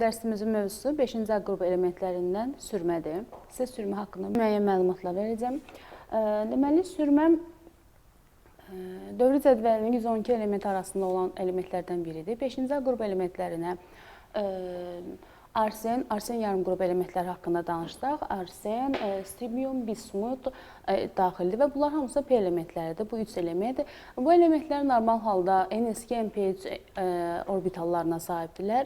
Dərsimizin mövzusu 5-ci A qrupu elementlərindən sürmədir. Sizə sürmə haqqında müəyyən məlumatlar verəcəm. Deməli, sürmə dövrü cədvəlinin 112 element arasında olan elementlərdən biridir. 5-ci A qrupu elementlərinə arsen, arsen yarım qrup elementləri haqqında danışsaq, arsen, stibium, bismut daxildir və bunlar hamısı P elementləridir. Bu üç element. Bu elementlər normal halda NS2, NP3 orbitallarına sahibdirlər.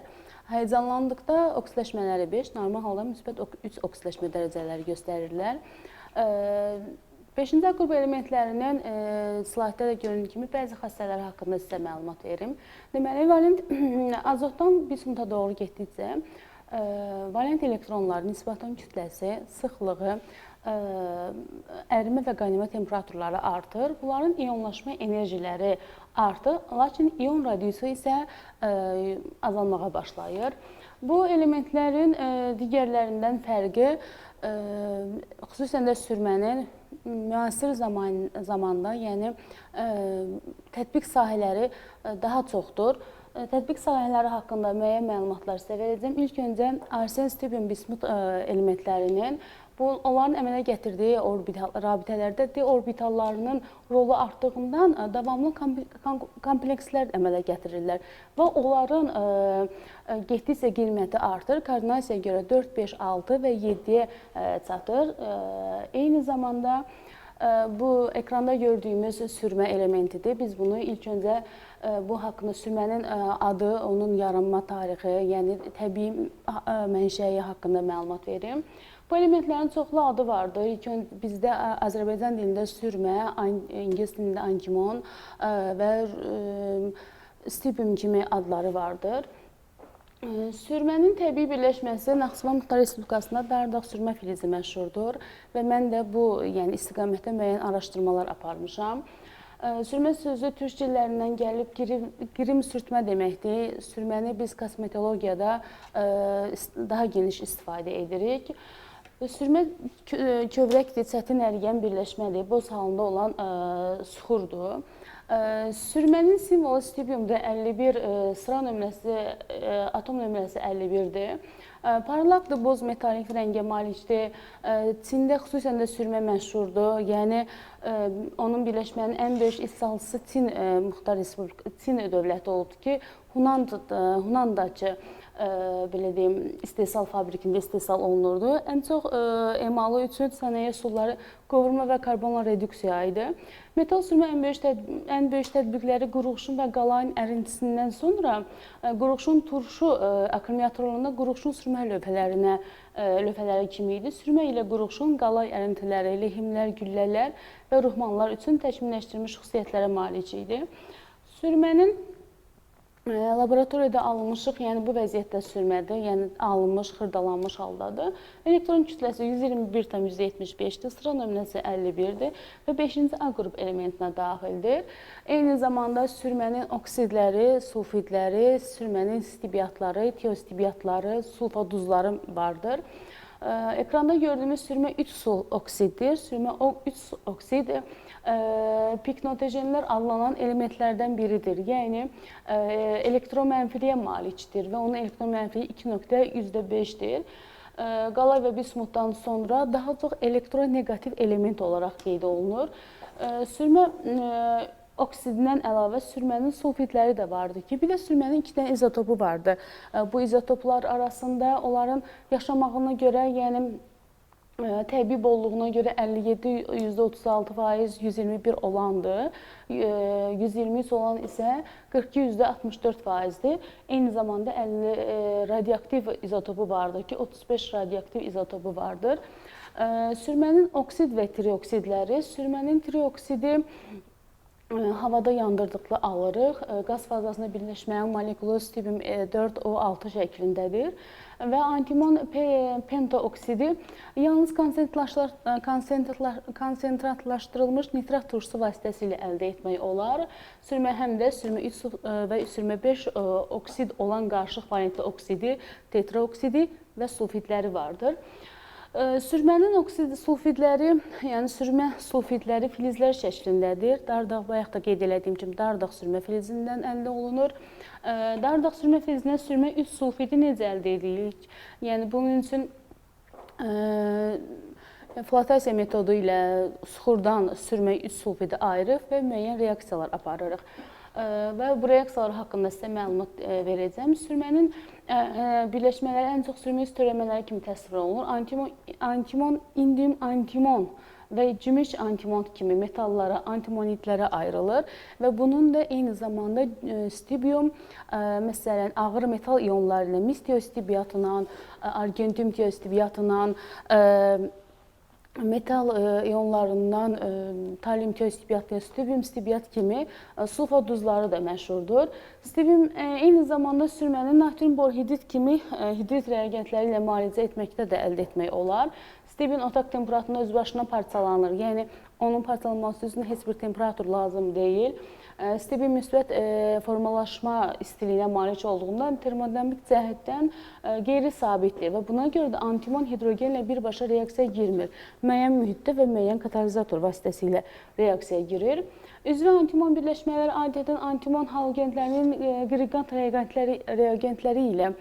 Həyəcanlandıqda oksidləşmələri 5, normal halda müsbət 3 oksidləşmə dərəcələri göstərirlər. 5-ci A qrupu elementlərinin slaydda da göründüyü kimi bəzi xassələri haqqında sizə məlumat verim. Deməli, valent azotdan bismuta doğru getdikcə valent elektronların nisbətən kütləsi, sıxlığı, ərimə və qaynama temperaturları artır. Bunların ionlaşma enerjiləri artır, lakin ion radiusu isə azalmağa başlayır. Bu elementlərin digərlərindən fərqi, xüsusən də sürmənin müasir zamanda, yəni tətbiq sahələri daha çoxdur. Tətbiq sahələri haqqında müəyyən məlumatlar sizə verəcəm. İlk öncə arsen, stibium, bismut elementlərinin onların əmələ gətirdiyi orbital rabitələrdə d orbitallarının rolu artdığından davamlı komplekslər əmələ gətirirlər və onların getdikcə qiyməti artır. Koordinasiyaya görə 4, 5, 6 və 7-yə çatır. Eyni zamanda bu ekranda gördüyümüz sürmə elementidir. Biz bunu ilk öncə bu haqqında sürmənin adı, onun yaranma tarixi, yəni təbii mənşəyi haqqında məlumat verim. Bu elementlərin çoxlu adı vardır. İlk öncə bizdə Azərbaycan dilində sürmə, ingilis dilində antimon və stibium kimi adları vardır. Sürmənin təbii birləşməsi Naxçıvan Muxtar Respublikasında Dardağ sürmə filizi məşhurdur və mən də bu, yəni istiqamətdə müəyyən araşdırmalar aparmışam. Sürmə sözü türk dillərindən gəlib qrim sürtmə deməkdir. Sürməni biz kosmetologiyada daha geniş istifadə edirik. Sürmə kövrəkdir, çətin əriyən birləşmədir, boz halında olan suxurdur. Sürmənin simvolu stibiumda 51, sıra nömrəsi, atom nömrəsi 51-dir. Parlaqdır, boz metalik rəngə malikdir. Çində xüsusən də sürmə məşhurdur. Yəni onun birləşmənin ən böyük istehsalçısı Çin Muxtar Respublikası, Çin dövləti olubdur ki, Hunandakı belə deyim, istehsal fabrikində istehsal olunurdu. Ən çox emalı üçün sənaye üsulları qovurma və karbonla reduksiya idi. Metal sürmə ən böyük tətbiqləri qurğuşun və qalayın ərintisindən sonra qurğuşun turşu akkumulyatorlarında qurğuşun sürmə lövhələri kimi idi. Sürmə ilə qurğuşun qalay ərintiləri, lehimlər, güllələr və ruhmanlar üçün təkmilləşdirilmiş xüsusiyyətlərə malik idi. Sürmənin laboratoriyada alınmışıq, yəni bu vəziyyətdə sürmədir, yəni alınmış, xırdalanmış haldadır. Elektron kütləsi 121,75-dir, sıra nömrəsi 51-dir və 5-ci A qrup elementinə daxildir. Eyni zamanda sürmənin oksidləri, sulfidləri, sürmənin stibiatları, tiostibiyatları, sulfa duzları vardır. Ekranda gördüyümüz sürmə 3 sul oksiddir. Sürmə 3 oksid piknotejenlər adlanan elementlərdən biridir. Yəni elektromənfiliyə malikdir və onun elektromənfiliyi 2,5-dir. Qalay və bismutdan sonra daha çox elektroneqativ element olaraq qeyd olunur. Sürmə oksidindən əlavə sürmənin sulfidləri də vardı ki, bir də sürmənin 2 dənə izotopu vardı. Bu izotoplar arasında onların yaşamağına görə, yəni təbii bolluğuna görə 57,36%, 121 olandır. 123 olan isə 42,64%-dir. Eyni zamanda 50 radioaktiv izotopu vardır ki, 35 radioaktiv izotopu vardır. Sürmənin oksid və trioksidləri, sürmənin trioksidi havada yandırdıqda alırıq. Qaz fazasında birləşmənin molekulu stibium 4O6 şəklindədir və antimon pentaoksidi yalnız konsentratlaşdırılmış nitrat turşusu vasitəsilə əldə etmək olar. Sürmə həm də sürmə 3 və sürmə 5 oksid olan qarışıq valentli oksidi, tetraoksidi və sulfidləri vardır. Sürmənin oksid sulfidləri, yəni sürmə sulfidləri filizlər şəklindədir. Dardağ, bayaq da qeyd elədiyim kimi, dardağ sürmə filizindən əldə olunur. Dardağ sürmə filizindən sürmə 3 sulfidi necə əldə edirik? Yəni bunun üçün flotasiya metodu ilə suxurdan sürmə 3 sulfidi ayırıq və müəyyən reaksiyalar aparırıq. Və bu reaksiyalar haqqında sizə məlumat verəcəm. Sürmənin birləşmələri ən çox sürmə üst törəmələri kimi təsvir olunur. Antimon, indium, antimon və gümüş antimon kimi metallara, antimonitlərə ayrılır və bunun da eyni zamanda stibium, məsələn, ağır metal ionları ilə, mis tiostibiyatla, argentium tiostibiyatla, metal ionlarından talium tiostibiyat, stibium stibiyat kimi sulfa duzları da məşhurdur. Stibium eyni zamanda sürmənin natrium borhidrid kimi hidrid reagentləri ilə müalicə etməkdə də əldə etmək olar. Stibium otaq temperaturunda öz başına parçalanır. Yəni onun parçalanması üçün heç bir temperatur lazım deyil. Stibium müsbət formalaşma istiliyinə malik olduğundan termodinamik cəhətdən qeyri-sabitdir və buna görə də antimon hidrogenlə birbaşa reaksiyaya girmir. Müəyyən mühitdə və müəyyən katalizator vasitəsilə reaksiyaya girir. Üzvü antimon birləşmələri adətən antimon halogentlərinin qriqant reagentləri ilə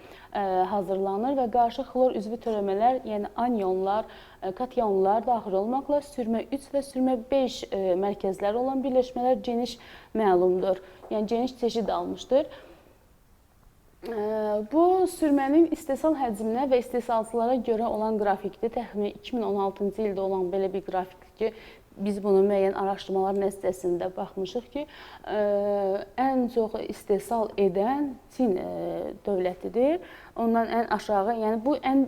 hazırlanır və qarşı xlor üzvü törəmələr, yəni anionlar, kationlar daxil olmaqla sürmə 3 və sürmə 5 mərkəzləri olan birləşmələr geniş məlumdur. Yəni geniş çeşid almışdır. Bu sürmənin istehsal həcminə və istehsalçılara görə olan qrafikdir. Təxminən 2016-cı ildə olan belə bir qrafikdir ki, biz bunu müəyyən araşdırmalar nəticəsində baxmışıq ki, ən çox istehsal edən Çin dövlətidir. Ondan ən aşağı, yəni bu ən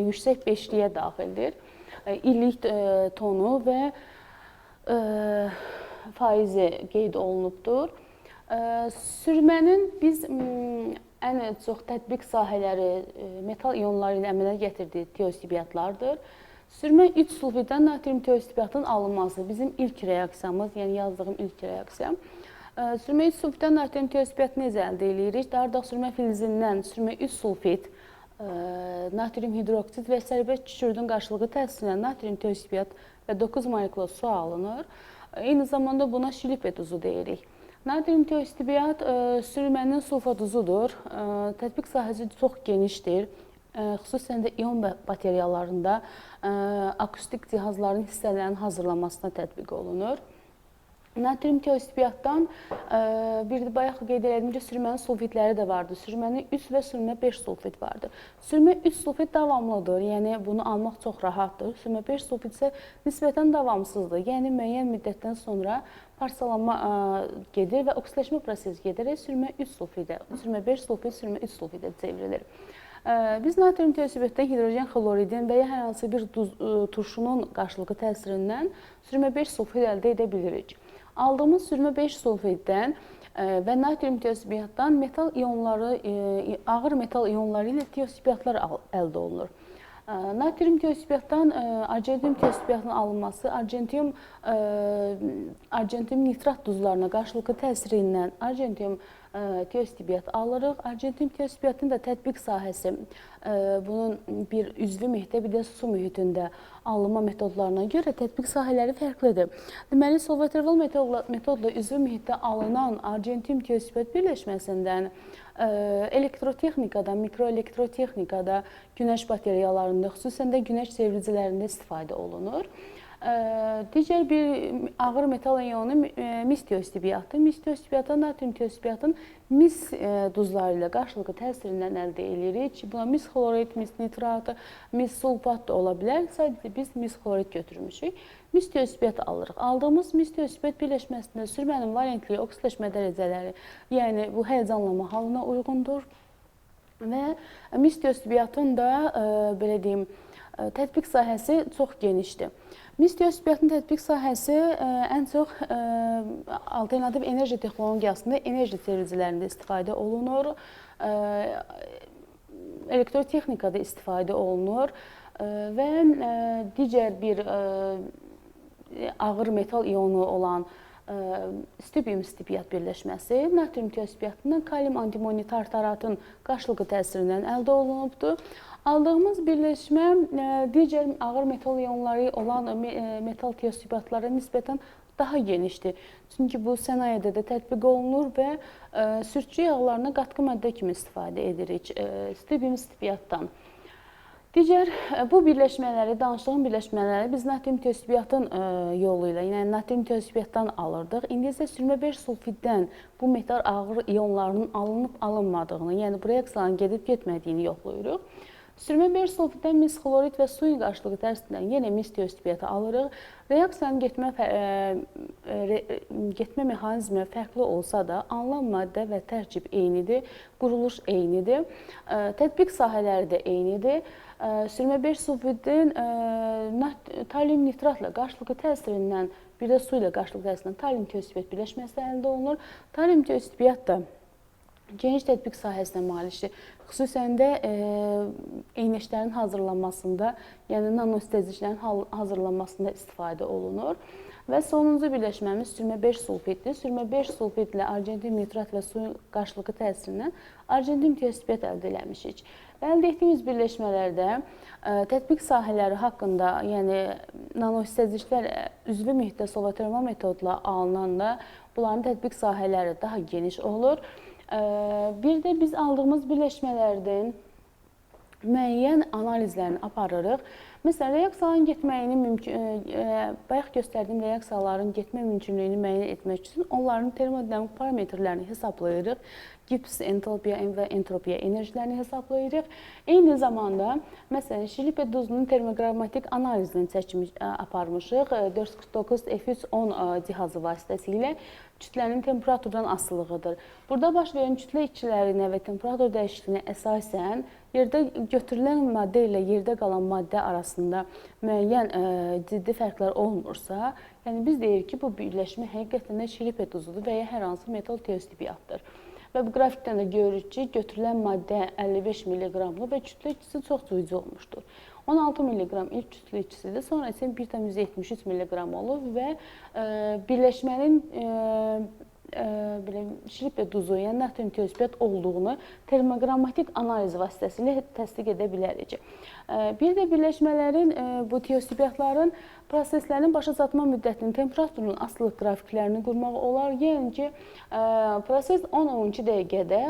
yüksək beşliyə daxildir. İllik tonu və faizi qeyd olunubdur. Sürmənin biz ən çox tətbiq sahələri metal ionları ilə əmələ gətirdiyi tiostibiyatlardır. Sürmə 3 sulfiddən natrium tiostibiyatın alınması bizim ilk reaksiyamız, yəni yazdığım ilk reaksiya. Sürmə 3 sulfiddən natrium tiostibiyatı necə əldə edirik? Dardağ sürmə filizindən sürmə 3 sulfid, natrium hidroksid və sərbəst kükürdün qarşılığı təsirindən natrium tiostibiyat və 9 molekul su alınır. Eyni zamanda buna şilipet duzu deyirik. Natrium tiostibiyat sürmənin sulfa duzudur. Tətbiq sahəsi çox genişdir. Xüsusən də ion bateriyalarında akustik cihazların hissələrinin hazırlanmasına tətbiq olunur. Natrium tiostibiyatdan bir də bayaq qeyd elədim ki, sürmənin sulfidləri də vardır. Sürmənin 3 və sürmə 5 sulfid vardır. Sürmə 3 sulfid davamlıdır, yəni bunu almaq çox rahatdır. Sürmə 5 sulfid isə nisbətən davamsızdır. Yəni müəyyən müddətdən sonra parçalanma gedir və oksidləşmə prosesi gedərək sürmə 3 sulfidə, sürmə 5 sulfid, sürmə 3 sulfidə çevrilir. Biz natrium tiostibiyatdan hidrogen xloridin və ya hər hansı bir duz, turşunun qarşılıqlı təsirindən sürmə 5 sulfid əldə edə bilirik. Aldığımız sürmə 5 sulfiddən və natrium tiostibiyatdan metal ionları, ağır metal ionları ilə tiostibiyatlar əldə olunur. Natrium tiostibiyatdan argentium tiostibiyatının alınması argentium nitrat duzlarına qarşılıqlı təsirindən argentium tiostibiyat alırıq. Argentium tiostibiyatın da tətbiq sahəsi bunun bir üzvü mühitdə, bir də su mühitində alınma metodlarına görə tətbiq sahələri fərqlidir. Deməli, solvaterval metodla üzvü mühitdə alınan argentium tiostibiyat birləşməsindən elektrotexnikada, mikroelektrotexnikada, günəş bateriyalarında, xüsusən də günəş çevricilərində istifadə olunur. Digər bir ağır metal ionu mis tiostibiyatı. Mis tiostibiyatı natrium tiostibiyatın mis duzları ilə qarşılıqlı təsirindən əldə edirik. Buna mis xlorid, mis nitratı, mis sulfat da ola bilər. Sadəcə biz mis xlorid götürmüşük. Mis tiostibiyatı alırıq. Aldığımız mis tiostibiyat birləşməsində sürmənin valentliyi, oksidləşmə dərəcələri, yəni bu həyəcanlama halına uyğundur. Və mis tiostibiyatın da belə deyim, tətbiq sahəsi çox genişdir. Mis tiostibiyatın tətbiq sahəsi ən çox alternativ enerji texnologiyasında, enerji çevricilərində istifadə olunur, elektrotexnikada istifadə olunur və digər bir ağır metal ionu olan stibium stibiyat birləşməsi natrium tiostibiyatından kalium antimoni tartaratın qarşılıqlı təsirindən əldə olunubdur. Aldığımız birləşmə digər ağır metal ionları olan metal tiosülfatlara nisbətən daha genişdir. Çünki bu sənayedə də tətbiq olunur və sürtçü yağlarına qatqı maddə kimi istifadə edirik stibium stibiatdan. Digər bu birləşmələri, danışdığım birləşmələri biz natrium tiosülfatın yolu ilə, yəni natrium tiosülfatdan alırdıq. İndi isə sürmə 5 sulfiddən bu metal ağır ionlarının alınıb alınmadığını, yəni bu reaksiyanın gedib getmədiyini yoxlayırıq. Sürmə 5 sulfiddən mis xlorid və suyun qarşılığı tərsindən yenə mis tiosülfatı alırıq. Reaksiyanın getmə mexanizmi fərqli olsa da, alınan maddə və tərkib eynidir, quruluş eynidir, tətbiq sahələri də eynidir. Sürmə 5 sulfidin talium nitratla qarşılıqlı təsirindən, bir də su ilə qarşılıqlı təsirindən talium tiosülfat birləşməsi əldə olunur. Talium tiosülfat da geniş tətbiq sahəsinə malikdir. Xüsusən də eynəklərin hazırlanmasında, yəni nanosteziklərin hazırlanmasında istifadə olunur. Və sonuncu birləşməmiz sürmə 5 sulfiddir. Sürmə 5 sulfid ilə argentum nitrat və suyun qarşılıqlı təsirindən argentum tiosülfat əldə eləmişik. Və əldə etdiyimiz birləşmələrdə tətbiq sahələri haqqında, yəni nanosteziklər üzvü mühitdə solvatermal metodla alınanda bunların tətbiq sahələri daha geniş olur. Bir də biz aldığımız birləşmələrdən müəyyən analizlərini aparırıq. Məsələn, reaksiyaların getməyini mümkün, bayaq göstərdiyim reaksiyaların getmə mümkünlüyünü müəyyən etmək üçün onların termodinamik parametrlərini hesablayırıq. Gibbs entalpiya və entropiya enerjilərini hesablayırıq. Eyni zamanda, məsələn, şilipe duzunun termoqrammatik analizini aparmışıq. 449 F310 cihazı vasitəsilə kütlənin temperaturdan asılılığıdır. Burada baş verən kütlə itkilərinə və temperatur dəyişikliyinə əsasən yerdə götürülən maddə ilə yerdə qalan maddə arasında müəyyən ciddi fərqlər olmursa, yəni biz deyirik ki, bu birləşmə həqiqətən də şilipe duzudur və ya hər hansı metal tiosülfatdır. Və bu qrafikdən də görürük ki, götürülən maddə 55 mq-lı və kütlə itkisi çox cüzi olmuşdur. 16 mq ilk kütlə itkisidir, sonra isə 1,73 mq olur və birləşmənin şilipe duzu, yəni natrium tiosülfat olduğunu termoqrammatik analiz vasitəsilə təsdiq edə bilərik. Bir də birləşmələrin, bu tiosülfatların proseslərin başa çatma müddətinin, temperaturunun asılılıq qrafiklərini qurmaq olar. Yəni ki, proses 10-12 dəqiqədə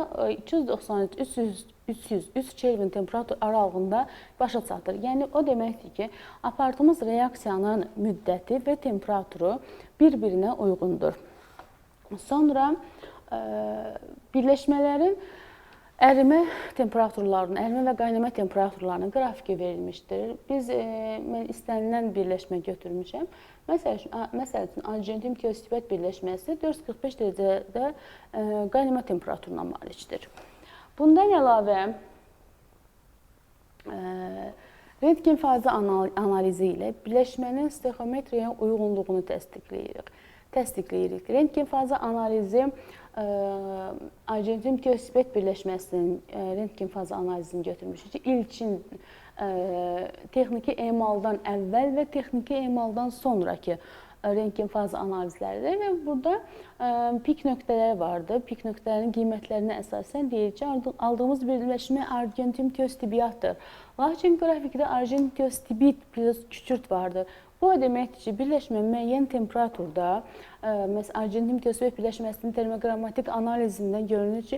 293-303 Kelvin temperatur aralığında başa çatır. Yəni o deməkdir ki, apardığımız reaksiyanın müddəti və temperaturu bir-birinə uyğundur. Sonra birləşmələrin ərimə temperaturlarının, ərimə və qaynama temperaturlarının qrafiki verilmişdir. Biz, mən istənilən birləşmə götürmüşəm. Məsəl üçün, argentum tiosülfat birləşməsi 445 dərəcədə qaynama temperaturuna malikdir. Bundan əlavə, rentgen fazı analizi ilə birləşmənin stoixiometriyaya uyğunluğunu təsdiqləyirik. Rentgen fazı analizi argentum tiosülfat birləşməsinin rentgen fazı analizini götürmüşük ki, ilkin texniki emaldan əvvəl və texniki emaldan sonraki rentgen fazı analizləridir və burada pik nöqtələri vardır. Pik nöqtələrinin qiymətlərinə əsasən deyirik ki, aldığımız birləşmə argentum tiosülfatdır. Lakin qrafikdə argentum tiosülfat plus kükürt vardır. Bu o deməkdir ki, birləşmə müəyyən temperaturda, məsələn, argentum tiosülfat birləşməsinin termoqrammatik analizindən görünür ki,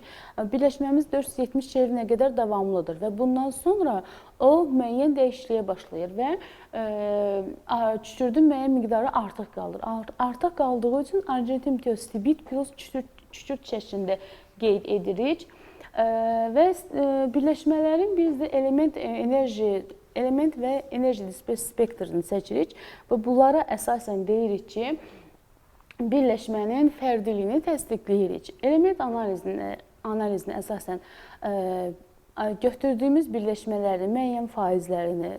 birləşməmiz 470 Kelvinə qədər davamlıdır və bundan sonra o müəyyən dəyişikliyə başlayır və kükürdün müəyyən miqdarı artıq qalır. Artıq qaldığı üçün argentum tiosülfat plus kükürt şəklində qeyd edirik və birləşmələrin biz də element və enerji dispers spektrini seçirik və bunlara əsasən deyirik ki, birləşmənin fərdiliyini təsdiqləyirik. Element analizinə əsasən götürdüyümüz birləşmələrin müəyyən faizlərini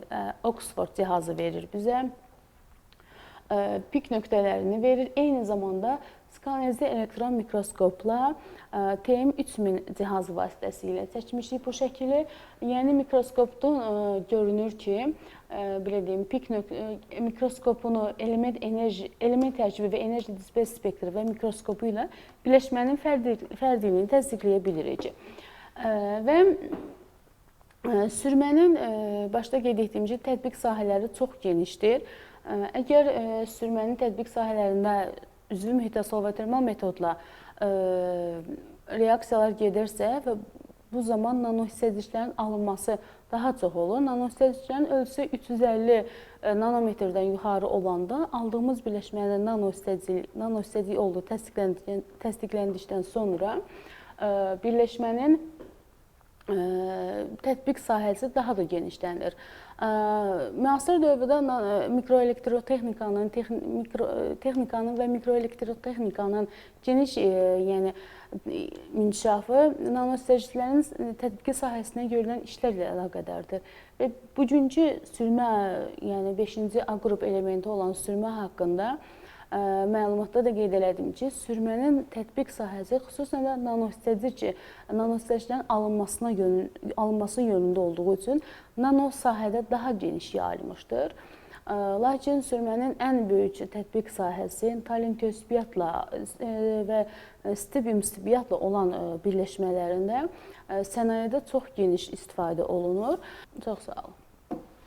Oxford cihazı verir bizə, pik nöqtələrini verir. Eyni zamanda skanerizi elektron mikroskopla TM3000 cihazı vasitəsilə çəkmişik bu şəkili. Yəni mikroskopdan görünür ki, belə deyim, pik mikroskopunu element tərkibi və enerji dispers spektri və mikroskopu ilə birləşmənin fərdiliyini təsdiqləyə bilirik. Və Sürmənin başda qeyd etdiyim kimi tətbiq sahələri çox genişdir. Əgər sürmənin tətbiq sahələrində üzvü mühitə solvatermal metodla reaksiyalar gedirsə və bu zaman nanohissəciklərin alınması daha çox olur. Nanohissəciklərin ölçüsü 350 nanometrdən yuxarı olanda aldığımız birləşmənin nanohissəcik olduğu təsdiqləndikdən sonra birləşmənin tətbiq sahəsi daha da genişlənir. Müasir dövrdə mikroelektrotexnikanın, texnikanın və mikroelektrotexnikanın geniş yəni inkişafı nanohissəciklərin tətbiqi sahəsinə görülən işlərlə əlaqədardır. Və bugünkü sürmə, yəni 5-ci A qrup elementi olan sürmə haqqında məlumatda da qeyd elədim ki, sürmənin tətbiq sahəsi xüsusən də nanohissəciklərin alınması yönündə olduğu üçün nano sahədə daha geniş yayılmışdır. Lakin sürmənin ən böyük tətbiq sahəsi talin teosbiatla və stibium stibiatla olan birləşmələrində sənayedə çox geniş istifadə olunur. Çox sağ olun.